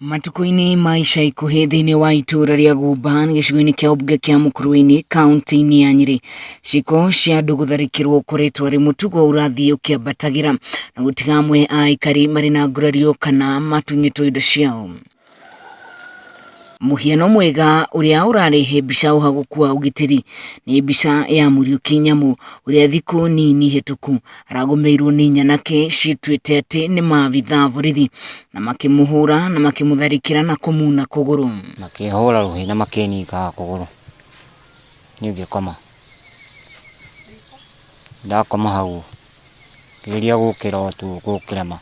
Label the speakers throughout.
Speaker 1: Matukũ-inĩ ma ica ikuhĩ thĩinĩ wa itũũra rĩa Gũmba gĩcigo-inĩ kĩa ũmbunge kĩa Mũkũrwe-inĩ kaunti-inĩ ya Nyĩrĩ, ciĩko cia andũ gũtharĩkĩrwo ũkoretwo arĩ mũtugo ũrathiĩ ũkĩambatagĩra na gũtiga amwe a aikari marĩ na ngurario kana matunyĩtwo indo ciao. Mũhiano mwega ũrĩa ũrarehe mbica ũhagũku wa ũgitĩri nĩ mbica ya Mũriũki Nyamu ũrĩa thikũ nini hĩtũku aragũmĩirwo nĩ nyanake ciĩtuĩte atĩ nĩ maabithaa a borithi na makĩmũhũra na makĩmũtharĩkĩra na kũmuna kũgũrũ.
Speaker 2: Makĩhũra rũhĩ na makĩninga kũgũrũ, niĩ ngĩkoma. Ndakoma hau, ngĩgeria gũkĩra o tu gũkĩrema.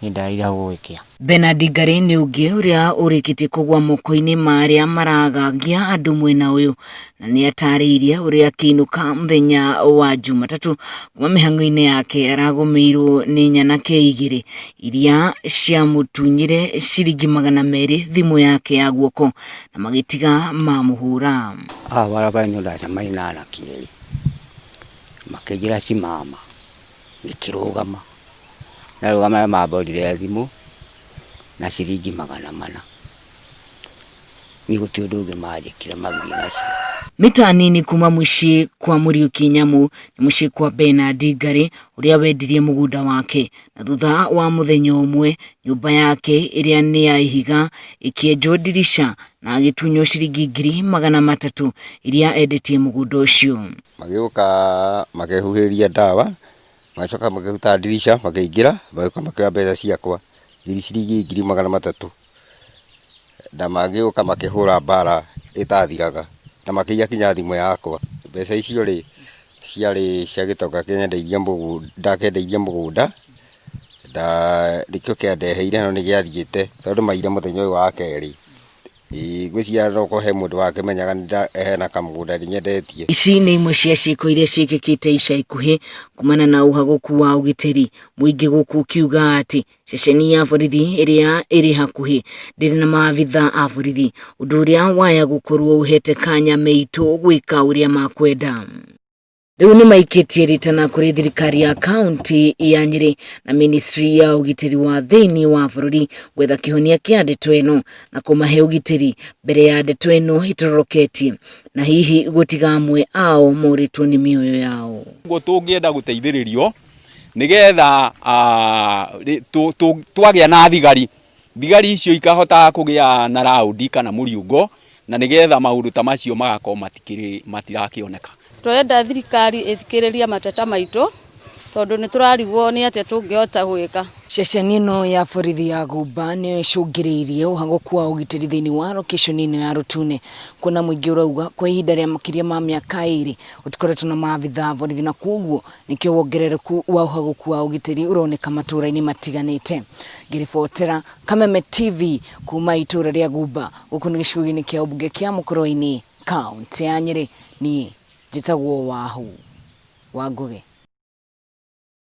Speaker 2: Niĩ ndararire hau gũgĩkĩa.
Speaker 1: Bernard Ngarĩ nĩ ũngĩ ũrĩa ũrĩkĩtie kũgwa moko-inĩ ma arĩa maragagia andũ mwena ũyũ na nĩ atarĩirie ũrĩa akĩinũka mũthenya wa Jumatatũ kuma mĩhang'o-inĩ yake aragũmĩirwo nĩ nyanake igĩrĩ iria ciamũtunyire ciringi 200 thimũ yake ya guoko na magĩtiga mamũhũra.
Speaker 2: Haha barabara-inĩ ndacemanirie na anake erĩ, makĩnjĩra simama, ngĩkĩrũgama. Ndarũgama nĩmamborire thimũ na ciringi 400. Niĩ gũtirĩ ũndũ ũngĩ manjĩkire magĩthiĩ nacio.
Speaker 1: Mita nini kuma mũciĩ kwa Mũriũki Nyamu nĩ mũciĩ kwa Bernard Ngarĩ ũrĩa wendirie mũgũnda wake na thutha wa mũthenya ũmwe nyũmba yake ĩrĩa nĩ ya ihiga ĩkĩenjwo ndirica na agĩtunywo ciringi 300,000 iria endetie mũgũnda ũcio.
Speaker 3: Magĩũka makĩhuhĩria ndawa Magĩcoka makĩruta ndirica makĩingĩra magĩũka makĩoya mbeca ciakwa ciringi 300,000 na magĩũka makĩhũra mbara ĩtathiraga na makĩiya nginya thimũ yakwa. Mbeca icio rĩ, ciarĩ cia gĩtonga kĩrĩa nyendeirie mũgũnda, ndakĩendeirie mũgũnda na nĩkĩo kĩandeheire no nĩ gĩathiĩte tondũ maiyire mũthenya ũyũ wa kerĩ. Ĩĩ ngwĩciria no korwo he mũndũ wakĩmenyaga hena kamũgũnda nyendetie.
Speaker 1: Ici nĩ imwe cia ciĩko iria ciĩkĩkĩte ica ikuhĩ kumana na ũhagũku wa ũgitĩri mũingĩ gũkũ ũkiuga atĩ ceceni ya borithi ĩrĩa ĩrĩ hakuhĩ ndĩrĩ na maabitha a borithi ũndũ ũrĩa waya gũkorwo ũhete kanya meitũ gwĩka ũrĩa makwenda. Rĩu nĩ maikĩtie ritana kũrĩ thirikari ya kaunti ya Nyĩrĩ na ministry ya ũgitĩri wa thĩinĩ wa bũrũri gwetha kĩhonia kĩa ndeto ĩno na kũmahe ũgitĩri mbere ya ndeto ĩno ĩtororoketie na hihi gũtiga amwe ao morĩtwo nĩ mĩoyo yao.
Speaker 4: Ũguo tũngĩenda gũteithĩrĩrio nĩgetha twagĩa na thigari, thigari icio ikahota kũgĩa na raũndi kana mũriũngo na nĩgetha maũndũ ta macio magakorwo matikĩrĩ matirakĩoneka.
Speaker 5: Tũrenda thirikari ĩthikĩrĩrie mateta maitũ tondũ nĩ tũrarigwo nĩ atĩa tũngĩhota gwĩka.
Speaker 1: Ceceni ĩno ya borithi ya Gũmba nĩyo ĩcũngĩrĩirie ũhagũku wa ũgitĩri thĩinĩ wa rokĩconi ĩno ya Rũtune, kuona mũingĩ ũrauga kwa ihinda rĩa makĩria ma mĩaka ĩrĩ gũtikoretwo na maabitha a borithi na kwoguo nĩkĩo wongerereku wa ũhagũku wa ũgitĩri ũroneka matũra-inĩ matiganĩte. Ngĩribotera Kameme TV kuma itũra rĩa Gũmba, gũkũ nĩ gĩcigo-inĩ kĩa ũmbunge kĩa Mũkũrwe-inĩ, kaũntĩ ya Nyĩrĩ, niĩ njĩtagwo Wahu wa Ngũgĩ.